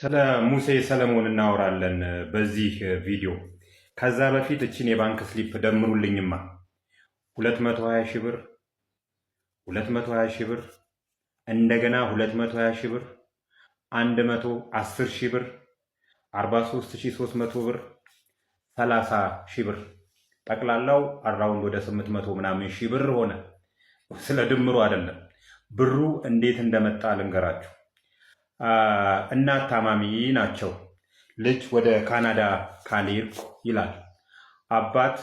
ስለ ሙሴ ሰለሞን እናወራለን በዚህ ቪዲዮ። ከዛ በፊት እችን የባንክ slip ደምሩልኝማ። 220 ሺህ ብር፣ 220 ሺህ ብር፣ እንደገና 220 ሺህ ብር፣ 110 ሺህ ብር፣ 43,300 ብር፣ 30 ሺህ ብር፣ ጠቅላላው around ወደ 800 ምናምን ሺህ ብር ሆነ። ስለ ድምሩ አይደለም፣ ብሩ እንዴት እንደመጣ ልንገራችሁ። እናት ታማሚ ናቸው። ልጅ ወደ ካናዳ ካልሄድኩ ይላል። አባት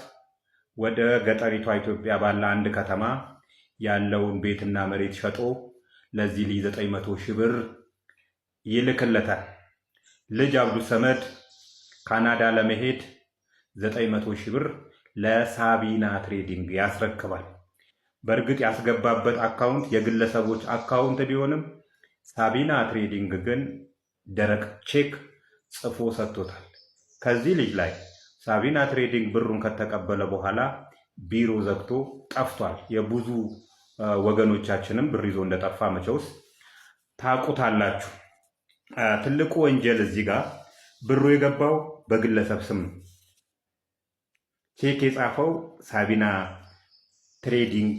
ወደ ገጠሪቷ ኢትዮጵያ ባለ አንድ ከተማ ያለውን ቤትና መሬት ሸጦ ለዚህ ልጅ 900 ሺህ ብር ይልክለታል። ልጅ አብዱ ሰመድ ካናዳ ለመሄድ 900 ሺህ ብር ለሳቢና ትሬዲንግ ያስረክባል። በእርግጥ ያስገባበት account የግለሰቦች account ቢሆንም ሳቢና ትሬዲንግ ግን ደረቅ ቼክ ጽፎ ሰጥቶታል። ከዚህ ልጅ ላይ ሳቢና ትሬዲንግ ብሩን ከተቀበለ በኋላ ቢሮ ዘግቶ ጠፍቷል። የብዙ ወገኖቻችንም ብር ይዞ እንደጠፋ መቼውስ ታውቁታላችሁ። ትልቁ ወንጀል እዚህ ጋር ብሩ የገባው በግለሰብ ስም ነው። ቼክ የጻፈው ሳቢና ትሬዲንግ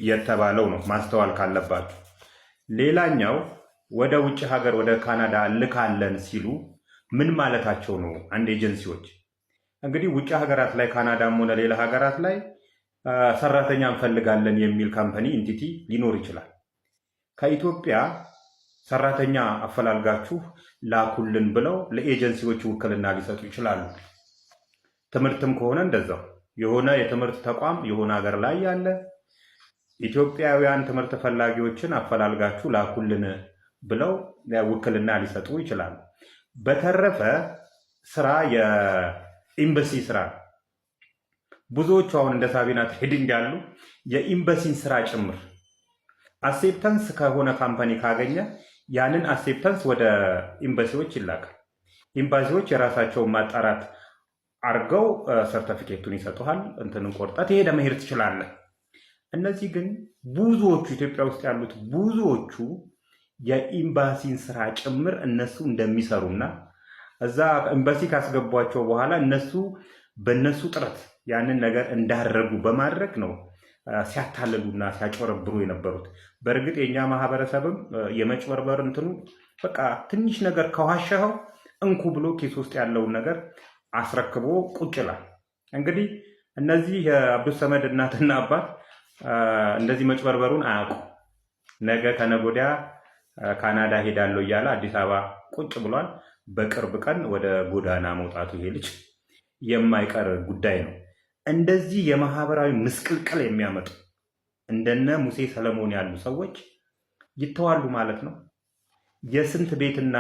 የተባለው ነው። ማስተዋል ካለባችሁ። ሌላኛው ወደ ውጭ ሀገር ወደ ካናዳ ልካለን ሲሉ ምን ማለታቸው ነው? አንድ ኤጀንሲዎች እንግዲህ ውጭ ሀገራት ላይ፣ ካናዳም ሆነ ሌላ ሀገራት ላይ ሰራተኛ እንፈልጋለን የሚል company entity ሊኖር ይችላል። ከኢትዮጵያ ሰራተኛ አፈላልጋችሁ ላኩልን ብለው ለኤጀንሲዎች ውክልና ሊሰጡ ይችላሉ። ትምህርትም ከሆነ እንደዛው የሆነ የትምህርት ተቋም የሆነ ሀገር ላይ ያለ ኢትዮጵያውያን ትምህርት ፈላጊዎችን አፈላልጋችሁ ላኩልን ብለው ውክልና ሊሰጡ ይችላሉ። በተረፈ ስራ የኤምባሲ ስራ፣ ብዙዎቹ አሁን እንደ ሳቢና ትሬዲንግ ያሉ የኤምባሲን ስራ ጭምር acceptance ከሆነ company ካገኘ ያንን acceptance ወደ ኤምባሲዎች ይላካል። ኤምባሲዎች የራሳቸውን ማጣራት አርገው ሰርተፊኬቱን ይሰጡሃል። እንትንን ቆርጠህ ትሄደህ መሄድ ትችላለህ። እነዚህ ግን ብዙዎቹ፣ ኢትዮጵያ ውስጥ ያሉት ብዙዎቹ የኤምባሲን ስራ ጭምር እነሱ እንደሚሰሩና እዛ ኤምባሲ ካስገቧቸው በኋላ እነሱ በእነሱ ጥረት ያንን ነገር እንዳደረጉ በማድረግ ነው ሲያታልሉና ሲያጭበረብሩ የነበሩት። በእርግጥ የእኛ ማህበረሰብም የመጭበርበር እንትኑ በቃ ትንሽ ነገር ከዋሸኸው እንኩ ብሎ ኪስ ውስጥ ያለውን ነገር አስረክቦ ቁጭ ይላል። እንግዲህ እነዚህ የአብዱሰመድ እናትና አባት እንደዚህ መጭበርበሩን አያውቁ። ነገ ከነገ ወዲያ ካናዳ ሄዳለሁ እያለ አዲስ አበባ ቁጭ ብሏል። በቅርብ ቀን ወደ ጎዳና መውጣቱ ይሄ ልጅ የማይቀር ጉዳይ ነው። እንደዚህ የማህበራዊ ምስቅልቅል የሚያመጡ እንደነ ሙሴ ሰለሞን ያሉ ሰዎች ይተዋሉ ማለት ነው። የስንት ቤትና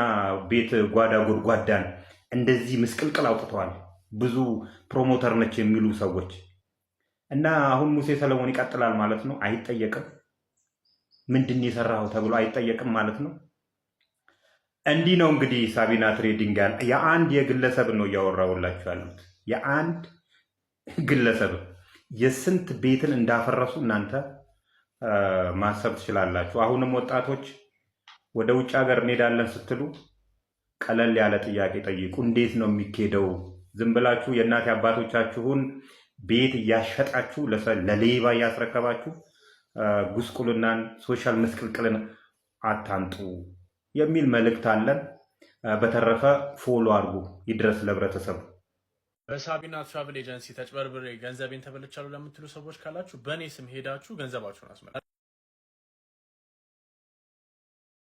ቤት ጓዳ ጎድጓዳን እንደዚህ ምስቅልቅል አውጥተዋል። ብዙ promoter ነች የሚሉ ሰዎች እና አሁን ሙሴ ሰለሞን ይቀጥላል ማለት ነው። አይጠየቅም። ምንድን የሰራኸው ተብሎ አይጠየቅም ማለት ነው። እንዲህ ነው እንግዲህ ሳቢና ትሬዲንግ ያለ የአንድ የግለሰብ ነው እያወራሁላችሁ ያሉት። የአንድ ግለሰብ የስንት ቤትን እንዳፈረሱ እናንተ ማሰብ ትችላላችሁ። አሁንም ወጣቶች ወደ ውጭ ሀገር እንሄዳለን ስትሉ ቀለል ያለ ጥያቄ ጠይቁ። እንዴት ነው የሚኬደው? ዝም ብላችሁ የእናት አባቶቻችሁን ቤት እያሸጣችሁ ለሌባ እያስረከባችሁ ጉስቁልናን፣ social ምስቅልቅልን አታምጡ የሚል መልእክት አለን። በተረፈ follow አድርጉ፣ ይድረስ ለህብረተሰቡ። በሳቢና ትራቭል ኤጀንሲ ተጭበርብሬ ገንዘቤን ተበልቻለሁ ለምትሉ ሰዎች ካላችሁ በእኔ ስም ሄዳችሁ ገንዘባችሁን አስመልሱ።